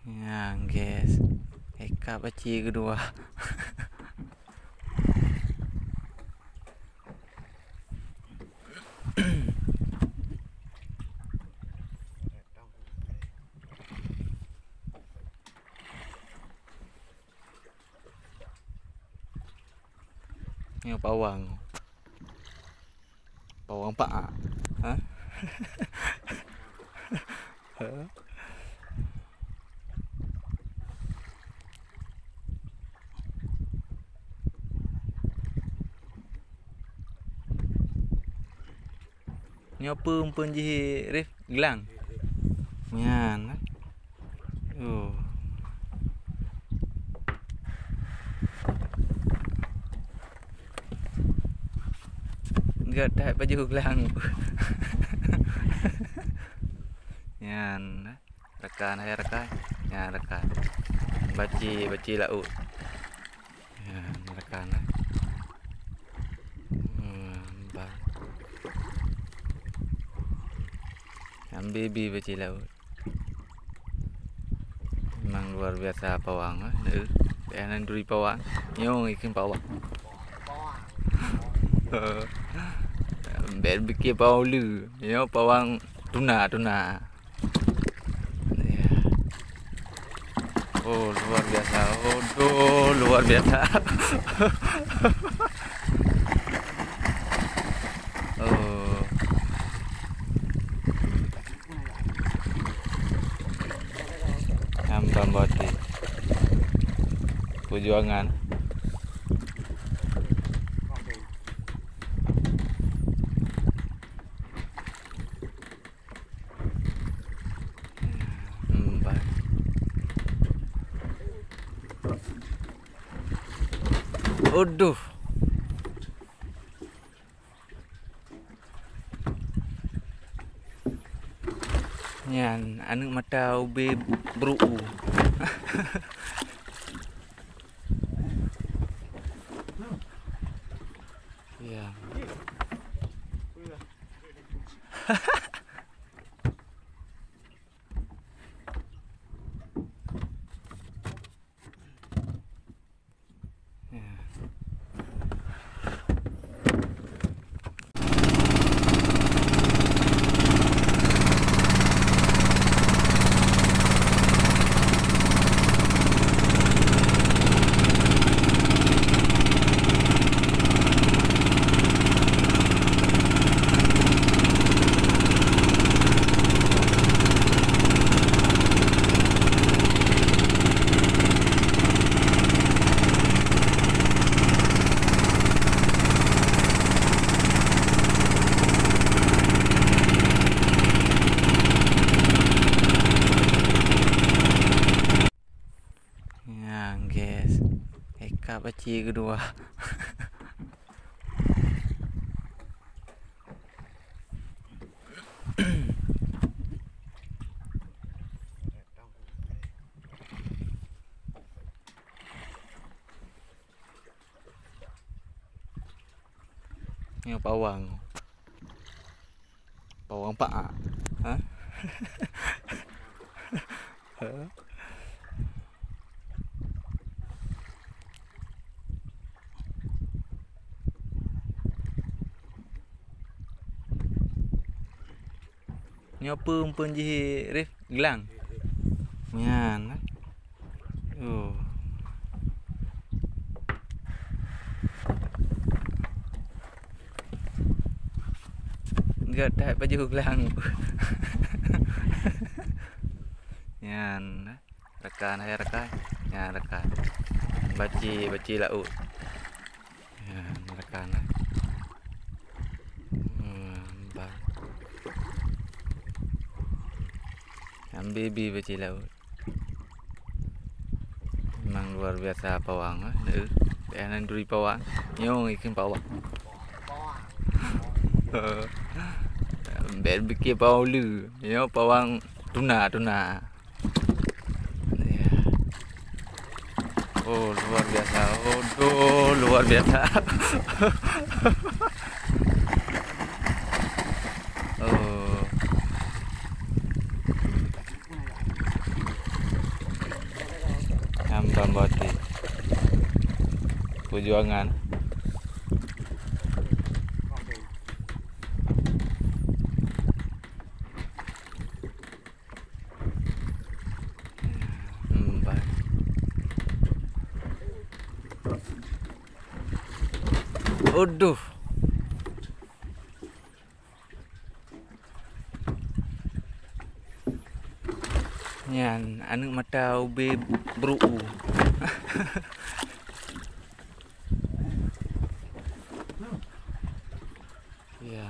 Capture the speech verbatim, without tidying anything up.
Nyan, guys. Eka baci kedua. Nyoe pawang. Pawang paak. Ha? Nyoe peue umpeuen jih, Rif? Glang. Nyan. Oh. Gèt that baju glang. Nyan. Rakan, hai rakan. Nyan rakan. Baci, baci laôt. Nyan rakan. Hmm, bang. Nyan baby baci laôt. Memang luar biasa pawang, eh. Neu, keunan duri pawang. Nyoe ikheun pawang. Bèk piké pawang uleue. Nyoe pawang tuna, tuna. Ya. Oh, luar biasa. Aduh, luar biasa. Oh. Nyan Bang Boti. Perjuangan. Hmm, baik. Aduh. Nyan, aneuk mata ubé bru-u. Ya. Nyan, guys. Eka baci kedua. Nyoe pawang. Pawang paak. Ha? Nyoe peue umpeuen jih, Rif? Glang. Nyan. Oh. Gèt that baju glang. Nyan. Rakan, hai rakan. Nyan rakan. Baci, baci laôt. Nyan rakan. Hmm, bang. Nyan baby baci laôt. Memang luar biasa pawang, eh. Neu, keunan duri pawang. Nyoe ikheun pawang. Bèk piké pawang uleue. Nyoe pawang tuna, tuna. Ya. Oh, luar biasa. Aduh, luar biasa. Oh. Tambah ti. Perjuangan. Hmm, baik. Aduh. Nyan, aneuk mata ubé bru-u. Ya.